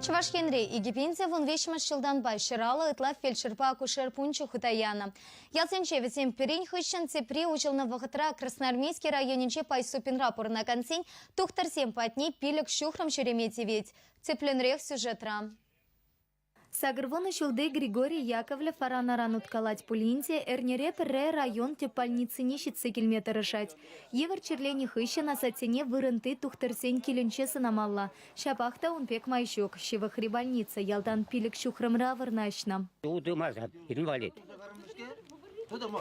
Чӑваш Енре 2013 ҫултанпа 150 ытла фельдшерпа акушер пункчӗ хута янӑ. Ялсенче вӗсем пӗрин хыҫҫӑн тепри уҫӑлнӑ вӑхӑтра Красноармейски районӗнчи Пайсупинра пурӑнакансен тухтӑрсем патне 5 ҫухрӑм ҫӳреме тивет. Тӗплӗнрех сюжетра. 80 ҫулти Григорий Яковлев аран-аран уткалать пулин те эрнере пӗрре район тӗп больницине ҫитсе килме тӑрӑшать. Йывӑр чирленӗ хыҫҫӑн асаттене вырӑнти тухтӑрсен килӗнче сӑнамалла. Ҫапах та ун пек май ҫук. Ҫывӑхри больница ялтан 5 ҫухрӑмра вырнаҫнӑ. Утӑмасӑр инвалид.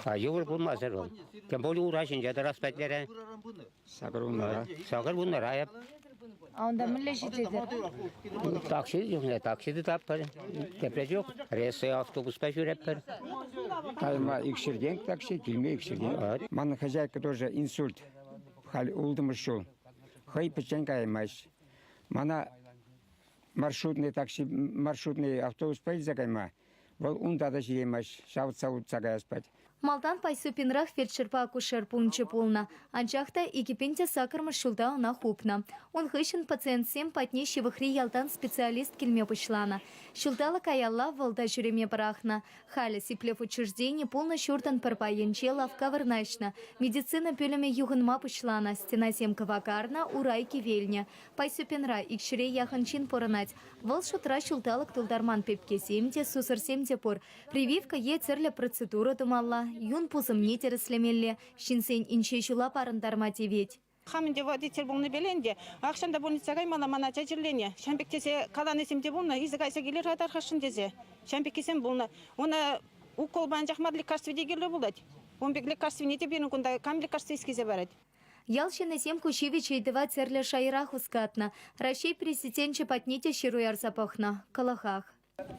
А йывӑр пулмасӑр вӑл. Тем более ура ҫинче тӑрас петлере. Сакӑр вуннӑра. Сакӑр вуннӑра эп. А унта мӗнле ҫитетӗр? Такси чухне такси тытатпӑр. Тепре чух рейсы автобуспа ҫӳретпӗр. Кайма икҫӗртен такси, килме икҫӗртен. Манӑн хозяйка тоже инсульт. Халь ултӑмӗш ҫул. Хӑй пӗччен каймасть. Мана маршрутный такси, маршрутный автобуспа илсе кайма Вӑл унта та ҫитеймест, ҫавӑтса утса каяс пать. Малтан Пайсупинрах фельдшерпа акушер пункчӗ пулнӑ. Анчах та 2008-мӗш ҫулта ӑна хупнӑ. Ун хыҫҫӑн пациентсем патне ҫывӑхри ялтан специалист килме пуҫланӑ. Ҫулталӑк каялла вӑл та ҫӳреме пӑрахнӑ. Халӗ сиплев учрежденийӗ пулнӑ ҫуртӑн пӗр пайӗнче лавкка вырнаҫнӑ. Медицина пӳлӗмӗ юхӑнма пуҫланӑ, стенасем кӑвакарнӑ, урай кивелнӗ. Пайсупинра икҫӗре яхӑн ҫын пурӑнать. Вӑл шутра ҫулталӑк тултарман пепкесем те, сусӑрсем те пур. Прививка е тӗрлӗ процедура тумалла, юн пусӑмне тӗрӗслемелле, ҫынсен инҫе ҫула парӑнтарма тивет. Хам ӗнтӗ водитель пулнипеле ӗнтӗ ахҫан та больница каймалла мана ача чирленӗ. Ҫавӑн пек тесе каланисем те пулнӑ, илсе кайса килер-ха тархасшӑн тесе. Ҫавӑн пеккисем пулнӑ. Уна уколпа анчах мар лекарстви те кирлӗ пулать. Ун пек лекарствине те пирӗн кунта кам лекарство илсе парать? Ял ҫыннисем ку ҫивӗч ыйтӑва тӗрлӗ шайра хускатнӑ. Раҫҫей Президенчӗ патне те ҫыру ярса пӑхнӑ. Кӑлӑхах.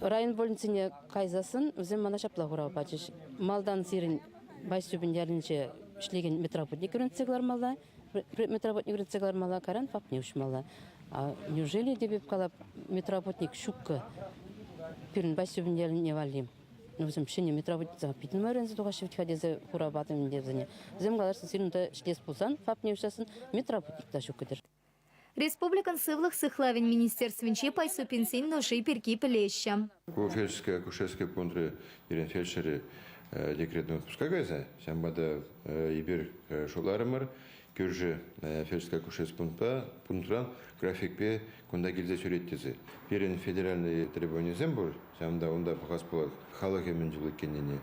Район больницине кайсассӑн вӗсем мана ҫапла хурав пачӗҫ. Малтан сирӗн Ваҫсупин ялӗнче ӗҫлекен медработник вӗрентсе кӑлармалла, медработник вӗрентсе кӑлармалла, кайран ФАПне уҫмалла. А неужели тепӗр калап медработник ҫуккӑ пирӗн Ваҫсупин ялне валли? Ну, вӗсем ҫӗнӗ медработниксем питӗ нумай вӗренсе тухаҫҫӗ вӗт-ха тесе хурав патӑм ӗнтӗ вӗсене. Вӗсем калаҫҫӗ, сирӗн унта ӗҫлес пулсан ФАПне уҫсассӑн медработник та ҫуккӑ тӗр. Республикӑн Сывлӑх сыхлавӗн министерствинче Пайсупинсен нуши пирки пӗлеҫҫӗ. Ку фельдшерская акушерская пунктри пирӗн фельдшерӗ декретный отпуска кайса, ҫавӑнпа та эпир шутларӑмӑр, кӳршӗ фельдшерская акушерская пунктпа пунктран графикпе кунта килсе ҫӳрет тесе. Пирӗн федеральный требованисем пур, ҫавӑнта унта пӑхас пулать халӑхӗ мӗн чул иккеннине.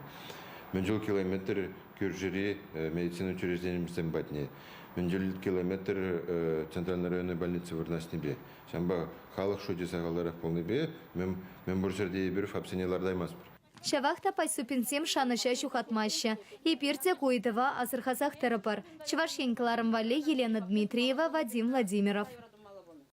Мӗн чул километр кӳршӗри медицина учрежденийӗсем патне, мӗн чул километр центральной районной больница вырнаҫнипе. Ҫавӑнпа халӑх шучӗ сахалтарах пулнипе мӗн пур ҫӗрте эпир ФАПсене лартаймастпӑр. Ҫавах та Пайсупинсем шанӑҫа ҫухатмаҫҫӗ. Эпир те ку ыйтӑва асӑрхасах тӑрӑпӑр. Чӑваш Ен кӑларӑм валли Елена Дмитриева, Вадим Владимиров.